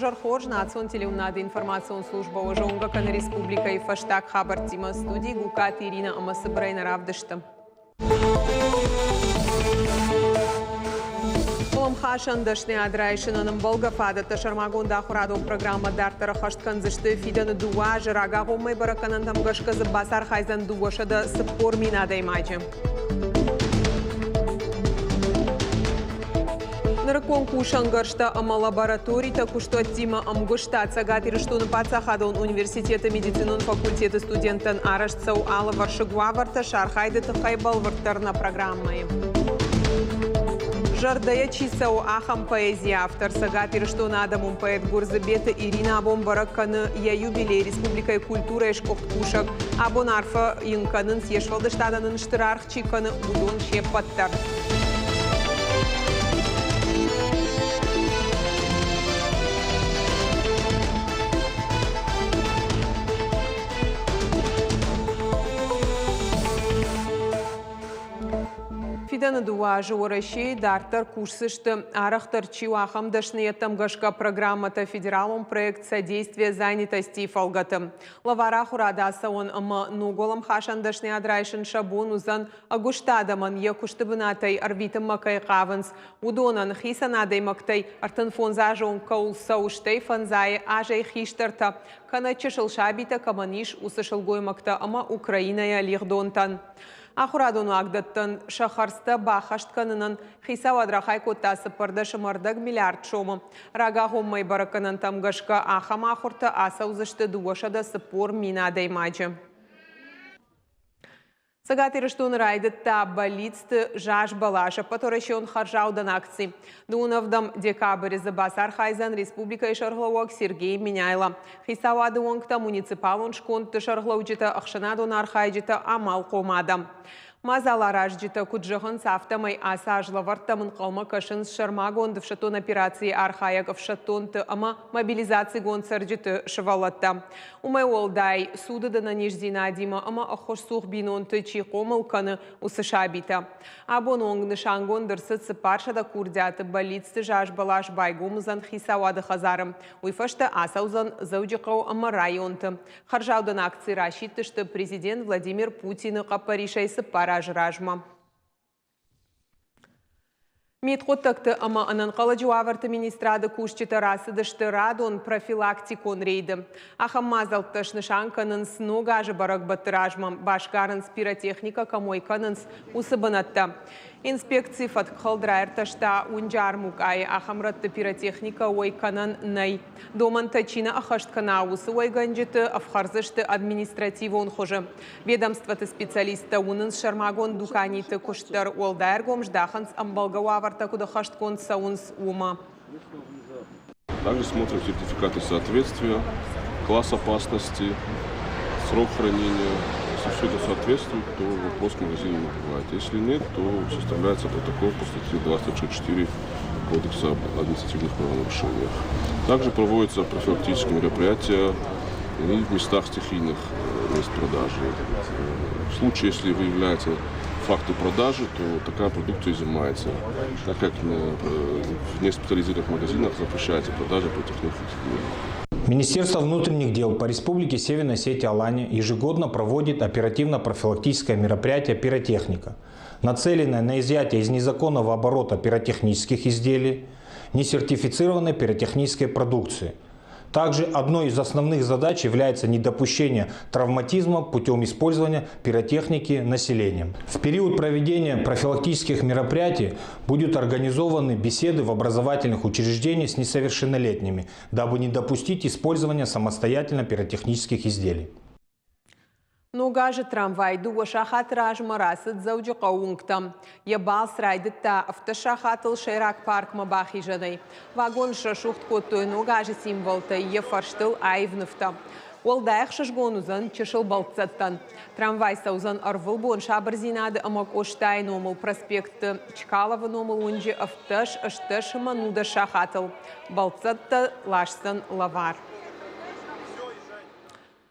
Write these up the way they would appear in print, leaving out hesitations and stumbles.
Уӕ хорз, национ телеуынынады информацион службӕ уӕ зонгӕ кӕны республикӕйы фӕстаг хабӕрттимӕ. Студийы Гукаты Иринӕ ӕмӕ цыбырӕй нӕ равдысты. Уӕлӕмхасӕн дӕсныйад райсынӕн ӕмбӕлгӕ фадӕттӕ сӕрмагонд ахуырадон программӕ дарддӕр ӕххӕст кӕндзысты фидӕны 2 азы. Рагагъоммӕ бӕрӕггӕнӕнтӕм гӕсгӕ дзы бацархайдзӕн 240 000 адӕймаджы. Нырыккон кусӕнгӕрзтӕ ӕмӕ лабораторитӕ куыстуӕттимӕ ӕмгуыстад Цӕгат Ирыстоны паддзахадон университеты медицинон факультеты студенттӕн арӕзт цӕуы алывӕрсыг уавӕртӕ сӕ архайды тыххӕй бӕлвырддӕр нӕ программӕйы. Зӕрдӕйӕ чи цӕуы, ахӕм поэзийы автор Цӕгат Ирыстоны адӕмон поэт Гуырдзыбеты Иринӕ абон бӕрӕг кӕны йӕ юбилей республикӕйы культурӕйы сгуыхт кусӕг. Абон арфӕ йын кӕнынц, йе сфӕлдыстадӕн ын стыр аргъ чи кӕны, уыдон се ппӕт дӕр. Фидӕны 2 азы Уӕрӕсейы дарддӕр кусдзысты, арӕхдӕр чи у, ахӕм дӕсныйӕдтӕм гӕсгӕ программӕтӕ федералон проект «Содействие занятости» фӕлгӕты. Лӕвар ахуырад ацӕуын ӕмӕ ног уӕлӕмхасӕн дӕсныйад райсын сӕ бон уыдзӕн, ӕгуыст адӕмӕн йӕ куысты бынатӕй ӕрвитынмӕ кӕй хъавынц, уыдонӕн хицӕн адӕймӕгтӕй 35 азы онг кӕуыл цӕуы, стӕй фӕндзайы азӕй хистӕртӕ, кӕнӕ чысыл сабитӕ кӕмӕн ис, уыцы сылгоймӕгтӕ ӕмӕ Украинӕйӕ лигъдонтӕн. Ахуырадон уагдӕттӕн сӕ хӕрдзтӕ баххӕст кӕнынӕн хицауад рахай кодта 14.5 миллиард сомы. Рагагъоммӕйы бӕрӕггӕнӕнтӕм гӕсгӕ ахӕм ахуыртӕ ацӕудзысты 240 000 адӕймаджы. Цӕгат Ирыстоны райдыдта бӕллицты заз бӕлас ӕппӕтуӕрӕсеон хӕрзаудӕн акци. 27 декабры дзы бацархайдзӕн республикӕйы сӕргълӕууӕг Сергей Меняйло. Хицауады уӕнгтӕ, муниципалон скондты сӕргълӕуджытӕ, ӕхсӕнадон архайджытӕ, амалхъом адӕм. Мадзаларазджытӕ куыд зӕгъынц, афтӕмӕй ацы аз лӕвӕрттӕм ӕнхъӕлмӕ кӕсынц сӕрмагонд ӕфсӕддон операцийы архайӕг ӕфсӕддонты ӕмӕ мобилизацигонд цӕрджыты сывӕллӕттӕ. Уымӕй уӕлдай, цудыд ӕнӕниздзинадимӕ ӕмӕ ӕххуысцух бинонты чи хъомыл кӕны, уыцы сабитӕ. Абоны онг нысангонд ӕрцыд 400 курдиаты бӕллицты заз бӕлас байгом уыдзӕн хицауады хӕдзары. Уый фӕстӕ ацӕудзӕн Дзӕуджыхъӕу ӕмӕ районты. Хӕрзаудӕн акци расидтысты президент Владимир Путины хъӕппӕрисӕй 4 азы размӕ. Мидхъуыддӕгты ӕмӕ ӕнӕнхъӕлӕджы уавӕрты министрады кусджытӕ рацыдысты радон профилактикон рейды. Ахӕм мадзӕлттӕ снысан кӕнынц ног азы бӕрӕгбӕтты размӕ, басгарынц пиротехникӕ кӕм уӕй кӕнынц, уыцы бынӕттӕ. Инспекци фӕткхӕлд раиртӕста уынджы армукъайы, ахӕм рӕтты пиротехникӕ уӕй кӕнӕн нӕй. Домӕнтӕ чи нӕ ӕххӕст кӕна, уыцы уӕйгӕнджыты ӕфхӕрдзысты административон хуызы. Ведомствоты специалисттӕ уынынц сӕрмагонд дуканиты куыст дӕр, уӕлдай ӕргом здахынц, ӕмбӕлгӕ уавӕртӕ куыд ӕххӕстгонд цӕуынц, уымӕ. Также смотрим сертификаты соответствия, класс опасности, срок хранения. Если все это соответствует, то вопрос к магазину не бывает. Если нет, то составляется протокол по статье 264 Кодекса об административных правонарушениях. Также проводятся профилактические мероприятия и в местах стихийных мест продажи. В случае, если выявляются факты продажи, то такая продукция изымается, так как в неспециализированных магазинах запрещается продажа пиротехнических изделий. Министерство внутренних дел по Республике Северная Осетия-Алания ежегодно проводит оперативно-профилактическое мероприятие «Пиротехника», нацеленное на изъятие из незаконного оборота пиротехнических изделий, несертифицированной пиротехнической продукции. Также одной из основных задач является недопущение травматизма путем использования пиротехники населением. В период проведения профилактических мероприятий будут организованы беседы в образовательных учреждениях с несовершеннолетними, дабы не допустить использования самостоятельно пиротехнических изделий. Ног азы трамвай 2 сахаты размӕ рацыд Дзӕуджыхъӕуы уынгтӕм. Йӕ балц райдыдта 7 сахатыл сӕйраг паркмӕ бахизӕнӕй. Вагон срӕсугъд кодтой ног азы символтӕй, йӕ фӕрстыл аив нывтӕ. Уӕлдай ӕхсызгон уыдзӕн чысыл бӕлццӕттӕн. Трамвай цӕудзӕн ӕрвылбон Сабырдзинады ӕмӕ Къостайы номыл проспекты Чкаловы номыл уынджы 17, 18 ӕмӕ 19 сахатыл. Бӕлццӕттӕ ласдзӕн лӕвар.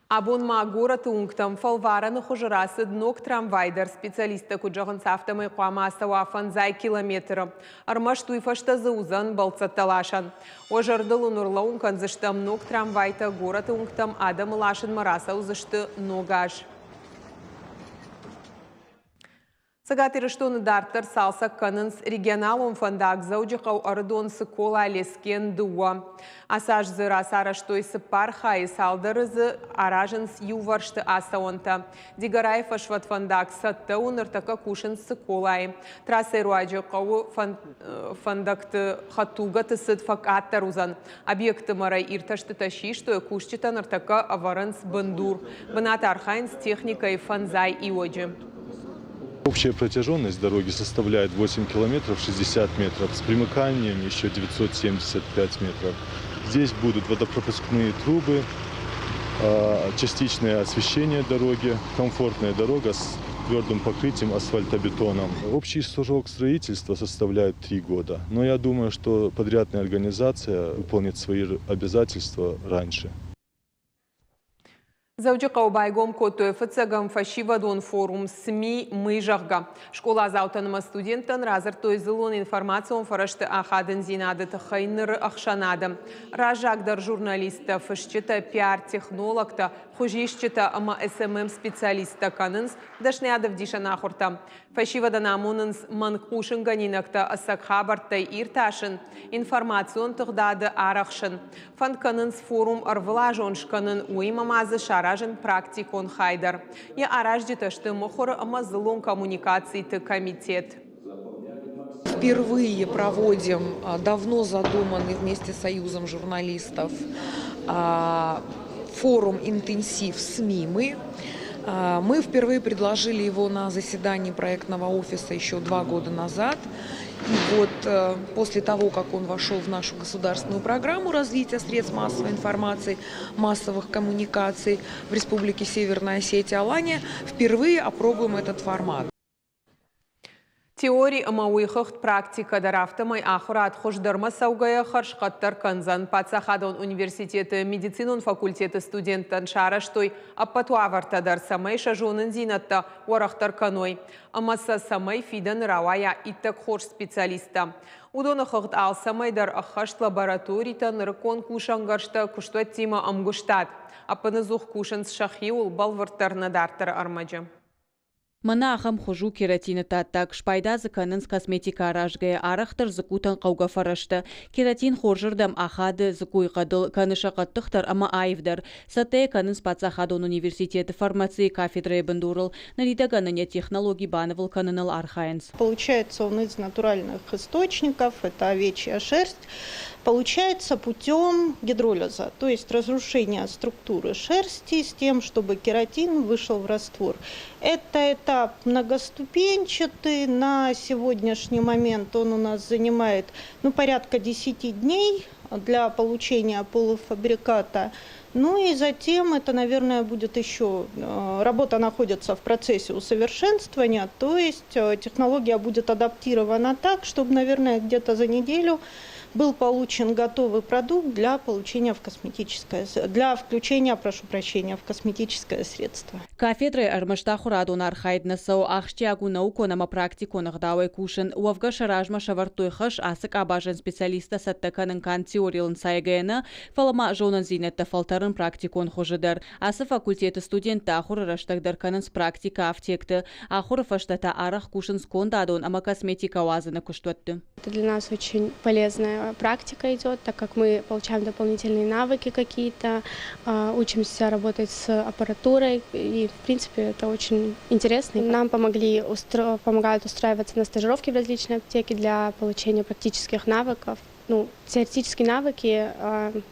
Абон ма горӕты уынгтӕм фӕлварӕны хуызы рацыд ног трамвай дӕр. Специалисттӕ куыд зӕгъынц, афтӕмӕй хъуамӕ ацӕуа 50 километры. Ӕрмӕст уый фӕстӕ дзы уыдзӕн бӕлццӕттӕ ласӕн. Уӕ зӕрдыл уын ӕрлӕууын кӕндзыстӕм, ног трамвайтӕ горӕты уынгтӕм адӕмы ласынмӕ рацӕудзысты ног аз. Цӕгат Ирыстоны дарддӕр цалцӕг кӕнынц регионалон фӕндаг Дзӕуджыхъӕу Ӕрыдон Цыкола Лескен 2. Ацы аз дзы рацарӕзтой цыппар хайы, цалдӕры дзы аразынц иувӕрсты ацӕуӕнтӕ. Дигорайы фӕсвӕд фӕндаг цӕттӕ у, ныртӕккӕ кусынц Цыколайы. Трассӕйы руаджы хъӕуы фӕндӕгты хӕдтулгӕты цыд фӕкъаддӕр уыдзӕн. Объекты мӕрӕй иртӕстытӕ систой, кусджытӕ ныртӕккӕ ӕвӕрынц бындур. Бынаты архайынц техникӕйы фӕндзай иуӕджы. Общая протяженность дороги составляет 8 километров 60 метров, с примыканием еще 975 метров. Здесь будут водопропускные трубы, частичное освещение дороги, комфортная дорога с твердым покрытием асфальтобетоном. Общий срок строительства составляет 3 года, но я думаю, что подрядная организация выполнит свои обязательства раньше. Дзӕуджыхъӕуы байгом кодтой фыццӕгӕм фӕсивӕдон форум «СМИ Мы», зӕгъгӕ. Скъоладзаутӕн ӕмӕ студенттӕн радзырдтой дзыллон информацион фӕрӕзты ахадындзинады тыххӕй ныры ӕхсӕнады. Раззагдӕр журналисттӕ, фысджытӕ, пиар-технологтӕ, хуызисджытӕ ӕмӕ СММ-специалисттӕ кӕнынц дӕсныйадӕвдисӕн ахуыртӕ. Фӕсивӕдӕн амонынц мӕнг хъусынгӕнинӕгтӕ ӕцӕг хабӕрттӕй иртасын, информацион тыгъдады арӕхсын. Фӕнд кӕнынц форум ӕрвылазон скӕнын, уыимӕ ма дзы саразын практикон хай дӕр. Йӕ аразджытӕ сты мыхуыры ӕмӕ дзыллон коммуникациты комитет. Впервые проводим давно задуманный вместе с Союзом журналистов форум «Интенсив СМИ». Мы впервые предложили его на заседании проектного офиса еще 2 года назад. И вот после того, как он вошел в нашу государственную программу развития средств массовой информации, массовых коммуникаций в Республике Северная Осетия Алания, впервые опробуем этот формат. Теори ӕмӕ уый хыгъд практикӕ дӕр, афтӕмӕй ахуырад хуыздӕрмӕ цӕугӕйӕ хӕрзхъӕддӕр кӕндзӕн. Паддзахадон университеты медицинон факультеты студенттӕн сарӕзтой ӕппӕт уавӕртӕ дӕр, цӕмӕй сӕ зонындзинӕдтӕ уӕрӕхдӕр кӕной ӕмӕ сӕ цӕмӕй фидӕны рауайа иттӕг хорз специалисттӕ. Уыдоны хыгъд алцӕмӕй дӕр ӕххӕст лабораторитӕ, нырыккон кусӕнгӕрзтӕ, куыстуӕттимӕ ӕмгуыстад. Ӕппынӕдзух кусынц сӕхиуыл, бӕлвырддӕр нӕ дарддӕры ӕрмӕджы. Мӕнӕ ахӕм хуыз у кератины таддаг. Спайда дзы кӕнынц косметикӕ аразгӕйӕ, арӕхдӕр дзыккутӕн хъӕугӕ фӕрӕзтӕ. Кератин хорзырдӕм ахады дзыккуйы хъӕдыл, кӕны сӕ хъӕддыхдӕр ӕмӕ аивдӕр. Цӕттӕ йӕ кӕнынц паддзахадон университеты фармацийы кафедрӕйы бындурыл. Ныридӕгӕн ын йӕ технологи банывыл кӕныныл архайынц. Получается он из натуральных источников, это овечья шерсть. Получается путем гидролиза, то есть разрушения структуры шерсти с тем, чтобы кератин вышел в раствор. Это этап многоступенчатый. На сегодняшний момент он у нас занимает, ну, порядка 10 дней для получения полуфабриката. Ну и затем это, наверное, будет еще, работа находится в процессе усовершенствования, то есть технология будет адаптирована так, чтобы, наверное, где-то за неделю был получен готовый продукт для получения в косметическое, для включения, прошу прощения, в косметическое средство. Кафедрӕйы ӕрмӕст ахуырадон архайд нӕ цӕуы, ахсджиаг у наукон ӕмӕ практикон ӕгъдауӕй кусын. Уӕвгӕ сӕ размӕ сӕвӕрдтой хӕс ацы къабазӕн специалисттӕ цӕттӕ кӕнын канд теорийыл ӕнцайгӕйӕ нӕ, фӕлӕ ма зонындзинӕдтӕ фӕлтӕрын практикон хуызы дӕр. Ацы факультеты студенттӕ ахуыры рӕстӕг дӕр кӕнынц практикӕ афтекты. Ахуыры фӕстӕ та арӕх кусынц кондадон ӕмӕ косметикӕ уадзыны куыстуӕтты. Это для нас очень полезная практика идет, так как мы получаем дополнительные навыки какие-то, учимся работать с аппаратурой, и, в принципе, это очень интересно. Нам помогают устраиваться на стажировки в различные аптеки для получения практических навыков. Ну, теоретические навыки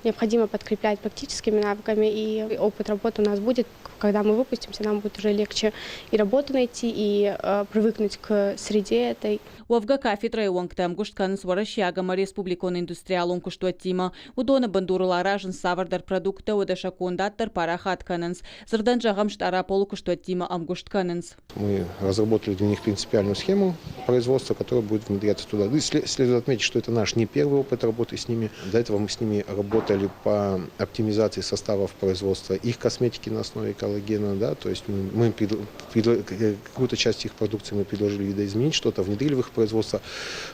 необходимо подкреплять практическими навыками, и опыт работы у нас будет, когда мы выпустимся, нам будет уже легче и работу найти, и привыкнуть к среде этой. Уӕвгӕ кафедрӕйы уӕнгтӕ ӕмгуыст кӕнынц уӕрӕсейаг ӕмӕ республикон индустриалон куыстуӕттимӕ. Уыдоны бындурыл аразынц цавӕрдӕр продукттӕ, уӕдӕ сӕ кондад дӕр парахат кӕнынц. Дзырдӕн зӕгъӕм, Стъараполы куыстуӕттимӕ ӕмгуыст кӕнынц. Мы разработали для них принципиальную схему производства, которая будет внедряться туда. И следует отметить, что это наш не первый опыт работы. работы с ними. До этого мы с ними работали по оптимизации составов производства их косметики на основе коллагена. Да, то есть мы какую-то часть их продукции мы предложили видоизменить, что-то внедрили в их производство.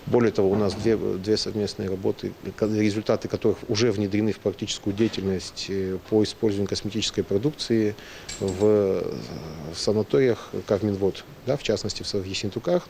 Более того, у нас две совместные работы, результаты которых уже внедрены в практическую деятельность по использованию косметической продукции в санаториях Кавминвод, да, в частности в Ессентуках.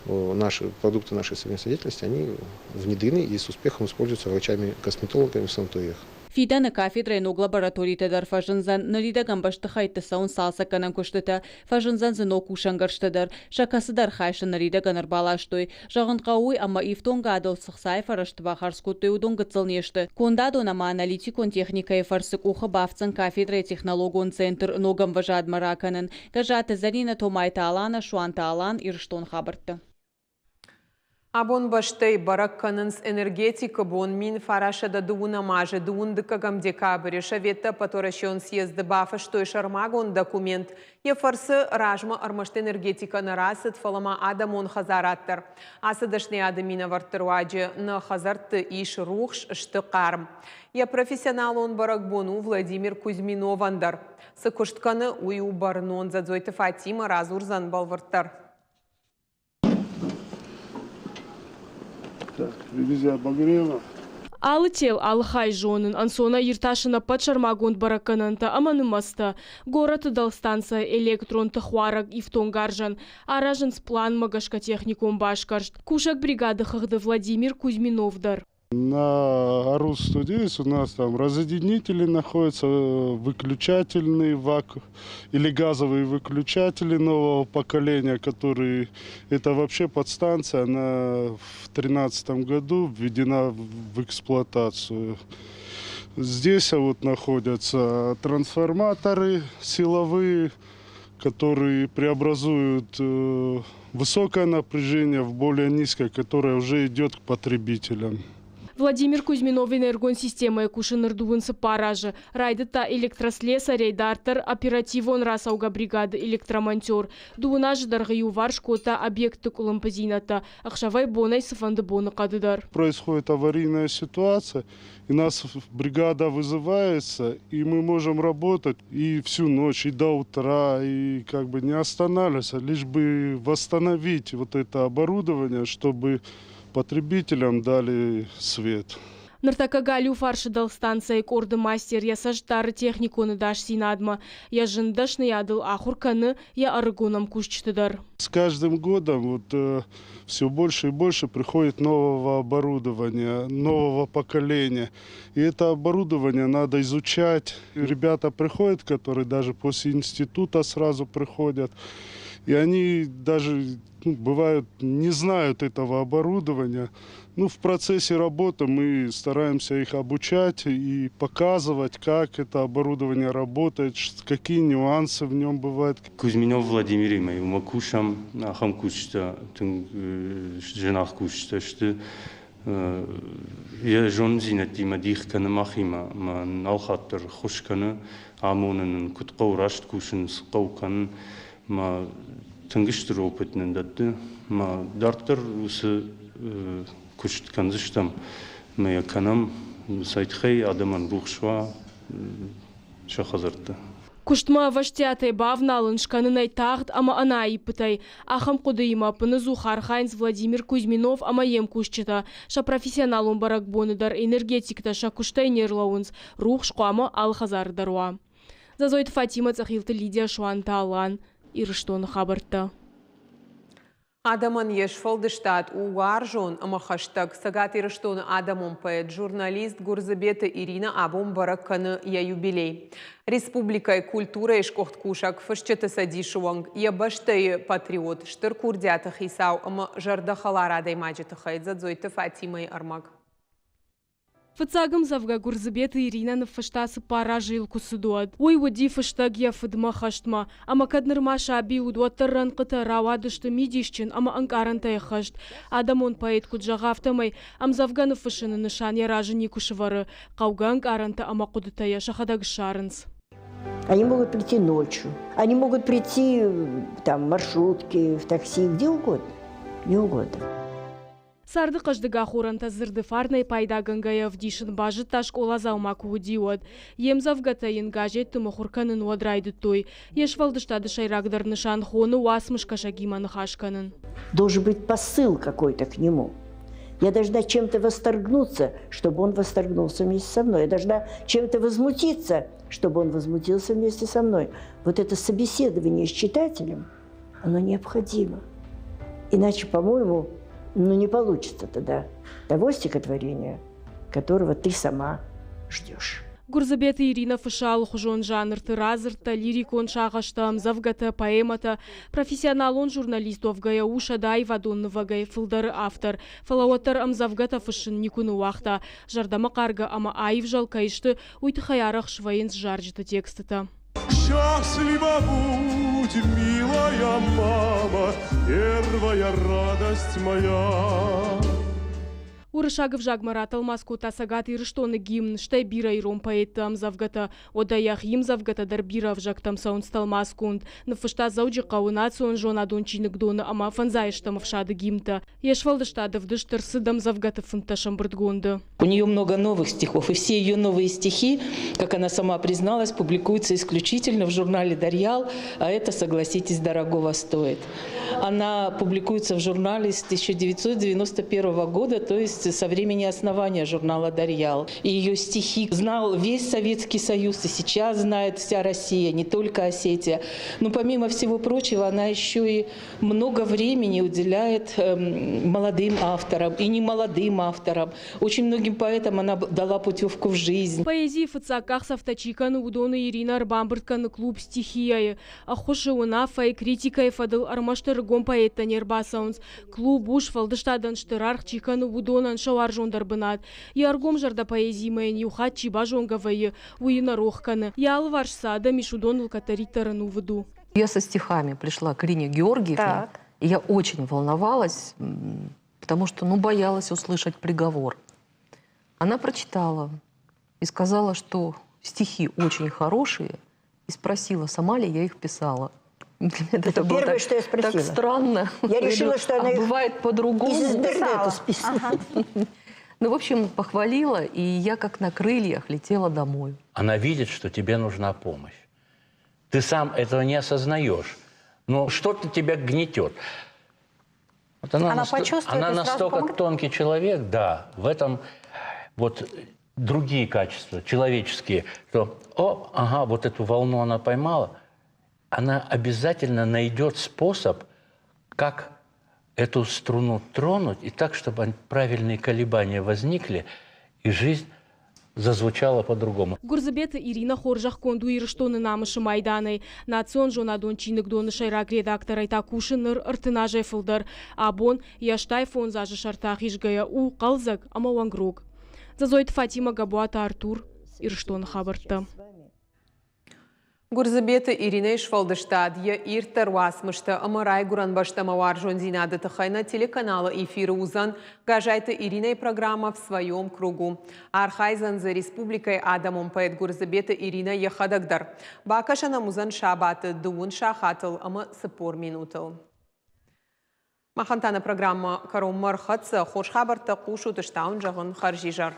Наши продукты нашей совместной деятельности, они внедрены и с успехом используются врачами-косметологами в санаториях. Фидӕны кафедрӕйы ног лабораторитӕ дӕр фӕзындзӕн. Ныридӕгӕн бӕстыхӕйтты цӕуынц цалцӕггӕнӕн куыстытӕ. Фӕзындзӕн дзы ног кусӕнгӕрзтӕ дӕр. Сӕ кӕцыдӕр хай сын ныридӕгӕн ӕрбаластой. Зӕгъын хъӕуы уый, ӕмӕ ифтонгадыл цы хцайы фӕрӕзты бахардз кодтой, уыдон гыццыл не сты. Кондадон ӕмӕ аналитикон техникӕйы фӕрцы къухы бафтдзӕн кафедрӕйы технологон центр ног ӕмвӕзадмӕ ракӕнын. Гӕззаты Зӕринӕ, Томайты Аланӕ, Суанты Алан, Ирыстон хабӕрттӕ. Абон бӕстӕйы бӕрӕг кӕнынц энергетикы бон 1920 азы 22 декабры Советты ӕппӕтуӕрӕсеон съезды бафыстой сӕрмагонд документ. Йӕ фӕрцы размӕ ӕрмӕст энергетикӕ нӕ рацыд, фӕлӕ ма адӕмон хӕдзарад дӕр. Ацы дӕсныйады минӕвӕртты руаджы нӕ хӕдзӕртты ис рухс, сты хъарм. Йӕ профессионалон бӕрӕгбон у Владимир Кузьминовӕн дӕр. Цы куыст кӕны, уый у бӕрнон. Дзӕдзойты Фатимӕ радзурдзӕн бӕлвырддӕр. Так, ревизия обогрева. Алы тел, алы хай зонын, ӕнцонӕй иртасын ӕппӕт сӕрмагонд бӕрӕггӕнӕнтӕ ӕмӕ нымӕцтӕ. Горӕты дӕлстанцӕйы электрон тыхуарӕг ифтонгарзӕн аразынц пъланмӕ гӕсгӕ техникон басгӕрст. Кусӕг бригады хыгъды Владимир Кузьминов дӕр. На АРУС-109 у нас там разъединители находятся, выключательные вак или газовые выключатели нового поколения, которые... Это вообще подстанция, она в 2013 году введена в эксплуатацию. Здесь вот находятся трансформаторы силовые, которые преобразуют высокое напряжение в более низкое, которое уже идет к потребителям. Владимир Кузьминов энергон системӕйы кусы ныр 24 азы. Райдыдта электрослесарӕй, дарддӕр оперативон рацӕугӕ бригады электромонтер. 2 азы дӕргъы иуварс кодта объектты къуылымпыдзинӕдтӕ, ӕхсӕвӕй-бонӕй цыфӕнды боныхъӕды дӕр. Происходит аварийная ситуация, и нас бригада вызывается, и мы можем работать и всю ночь, и до утра, и как бы не останавливаться, лишь бы восстановить вот это оборудование, чтобы потребителям дали свет. Ныртӕккӕ галиу фарсы дӕлстанцӕйы къорды мастер йӕ цӕст дары техникон ӕдасдзинадмӕ. Йӕ зын дӕсныйадыл ахуыр кӕны йӕ ӕрыгон ӕмкусджыты дӕр. С каждым годом вот, все больше и больше приходит нового оборудования, нового поколения. И это оборудование надо изучать. Ребята приходят, которые даже после института сразу приходят. И они даже, ну, бывают, не знают этого оборудования. Ну, в процессе работы мы стараемся их обучать и показывать, как это оборудование работает, какие нюансы в нем бывают. Кузьминов Владимиримӕ иумӕ кусӕм, ахӕм кусджытӕ тынг зынаргъ кусджытӕ сты. Йӕ зонындзинӕдтимӕ дих кӕны махимӕ ӕмӕ нал хатт дӕр ӕххуыс кӕны, амоны нын, куыд хъӕуы раст кусын, цы хъӕуы кӕнын. Ӕмӕ тынг стыр опыт нын дӕтты. Ӕмӕ дарддӕр уыцы куыст кӕндзыстӕм ӕмӕ йӕ кӕнӕм, цӕй тыххӕй адӕмӕн рухс уа сӕ хӕдзӕртты. Куыстмӕ ӕвӕстиатӕй бавналын, скӕнын ӕй тагъд ӕмӕ ӕнӕаиппытӕй. Ахӕм хъуыдыимӕ ӕппынӕдзух архайынц Владимир Кузьминов ӕмӕ йе мкусджытӕ. Сӕ профессионалон бӕрӕгбоны дӕр энергетиктӕ сӕ куыстӕй не рлӕууынц, рухс хъуамӕ алы хӕдзары дӕр уа. Зазойты Фатимӕ, Цъӕхилты Лидия, Суанты Алан, Ирыстоны хабӕрттӕ. Адӕмӕн йе сфӕлдыстад у уарзон ӕмӕ хӕстӕг. Цӕгат Ирыстоны адӕмон поэт, журналист Гуырдзыбеты Иринӕ абон бӕрӕг кӕны йӕ юбилей. Республикӕйы культурӕйы сгуыхт кусӕг, фысджыты цӕдисы уӕнг, йӕ бӕстӕйы патриот, стыр курдиаты хицау ӕмӕ зӕрдӕхӕлар адӕймаджы тыххӕй Дзӕдзойты Фатимӕйы ӕрмӕг. Фыццаг ӕмдзӕвгӕ Гуырдзыбеты Иринӕ ныффыста 4 азы йыл куы цыд, уӕд. Уый уыди фыстӕг йӕ фыдмӕ хӕстмӕ. Ӕмӕ кӕд нырма саби уыд, уӕддӕр рӕнхъытӕ рауадысты мидисджын ӕмӕ ӕнкъарӕнтӕй ӕххӕст. Адӕмон поэт куыд зӕгъы, афтӕмӕй ӕмдзӕвгӕ ныффыссыны нысан йӕ разы никуы сывӕры. Хъӕугӕ ӕнкъарӕнтӕ ӕмӕ хъуыдытӕ йӕ сӕхӕдӕг ссарынц. Они могут прийти ночью, они могут прийти там, в маршрутке, в такси, где угодно, где угодно. Царды хъӕздыг ахорӕнтӕ дзырды фарнӕй пайдагӕнгӕйӕ ӕвдисын базыдта скъоладзау ма куы уыди, уӕд. Йе мдзӕвгӕтӕ йын газетты мыхуыр кӕнын уӕд райдыдтой. Йе сфӕлдыстады сӕйрагдӕр нысан хоны уацмыскӕсӕгимӕ ныхас кӕнын. Должен быть посыл какой-то к нему. Я должна чем-то восторгнуться, чтобы он восторгнулся вместе со мной. Я должна чем-то возмутиться, чтобы он возмутился вместе со мной. Вот это собеседование с читателем, оно необходимо. Иначе, по-моему, ну не получится тогда того стихотворения, которого ты сама ждешь. Гуырдзыбеты Иринӕ фыссы алыхуызон жанрты радзырдтӕ, лирикон сагъӕстӕ, ӕмдзӕвгӕтӕ, поэмӕтӕ. Профессионалон журналист уӕвгӕйӕ у сӕдӕ аивадон нывӕгӕй фылдӕры автор, фӕлӕ уӕддӕр ӕмдзӕвгӕтӕ фыссын никуы ныууагъта. Зӕрдӕмӕхъаргӕ ӕмӕ аив зӕл кӕй сты, уый тыххӕй арӕх свӕййынц зарджыты текстытӕ. Счастлива будь, милая мама, первая радость моя. Уырыссаг ӕвзагмӕ ратӕлмац кодта Цӕгат Ирыстоны гимн, стӕй бирӕ ирон поэтты ӕмдзӕвгӕтӕ. Уӕдӕ йӕхи ӕмдзӕвгӕтӕ дӕр бирӕ ӕвзӕгтӕм цӕуынц тӕлмацгонд. Ныффыста Дзӕуджыхъӕуы национ зонадон чиныгдоны ӕмӕ фӕндзайӕстӕм ӕфсады гимнтӕ. Йе сфӕлдыстад ӕвдыст ӕрцыд ӕмдзӕвгӕты 15 ӕмбырдгонды. У нее много новых стихов, и все ее новые стихи, как она сама призналась, публикуются исключительно в журнале «Дарьял», а это, согласитесь, дорогого стоит. Она публикуется в журнале с 1991 года, то есть со времени основания журнала «Дарьял». И ее стихи знал весь Советский Союз, и сейчас знает вся Россия, не только Осетия. Но помимо всего прочего, она еще и много времени уделяет молодым авторам и немолодым авторам. Очень многим поэтам она дала путевку в жизнь. Поэзийы фыццаг къахдзӕфтӕ чи кӕны, уыдоны Иринӕ ӕрбамбырд кӕны клуб «Стихия-йы». Ӕххуысы уынаффӕйы, критикӕйы фӕдыл ӕрмӕст ӕрыгон поэттӕ не рбацӕуынц. Клуб у, сфӕлдыстадӕн стыр аргъ чи кӕны, уыдонӕн сӕ уарзондӕр бынат. Йӕ ӕргомзӕрдӕ поэзиимӕ йын иу хатт чи базонгӕ вӕййы, уый йын нӕ рох кӕны. Йӕ алыварс цы адӕм ис, уыдоныл кӕддӕриддӕр ӕнувыд у. Я со стихами пришла к Ирине Георгиевне, так. и я очень волновалась, потому что, ну, боялась услышать приговор. Она прочитала и сказала, что стихи очень хорошие, и спросила, сама ли я их писала. Для меня это, это было первое, так, что я спросила. Так странно. Я решила, что она а их бывает по-другому. Из интернета списала. Ага. Ну, в общем, похвалила, и я как на крыльях летела домой. Она видит, что тебе нужна помощь. Ты сам этого не осознаешь, но что-то тебя гнетет. Вот она, она почувствует она настолько тонкий человек, да, в этом вот другие качества человеческие, что, о, ага, вот эту волну она поймала, она обязательно найдет способ, как эту струну тронуть, и так, чтобы правильные колебания возникли, и жизнь зазвучала по-другому. Гуырдзыбеты Иринӕ хорзӕхгонд у Ирыстоны намысы майданӕй. Национ зонадон чиныгдоны сӕйраг редакторӕй та кусы ныр 30 азӕй фылдӕр. Абон йӕ 85 азы сӕрты ахизгӕйӕ у хъӕлдзӕг ӕмӕ уӕнгрог. Дзӕдзойты Фатимӕ, Габуаты Артур, Ирыстоны хабӕрттӕ. Гуырдзыбеты Иринӕйы сфӕлдыстад йӕ ирддӕр уацмыстӕ ӕмӕ райгуырӕн бӕстӕмӕ уарзондзинады тыххӕй нӕ телеканалы эфиры уыдзӕн Газайты Иринӕйы программӕ «В своем кругу». Архайдзӕн дзы республикӕйы адӕмон поэт Гуырдзыбеты Иринӕ йӕхӕдӕг дӕр. Бакӕсӕн ӕм уыдзӕн сабаты дыууын сахатыл ӕмӕ 40 минутыл. Махӕн та нӕ программӕ кӕронмӕ ӕрхӕццӕ. Хорз хабӕрттӕ хъусут, стауын зӕгъын хӕрзизӕр.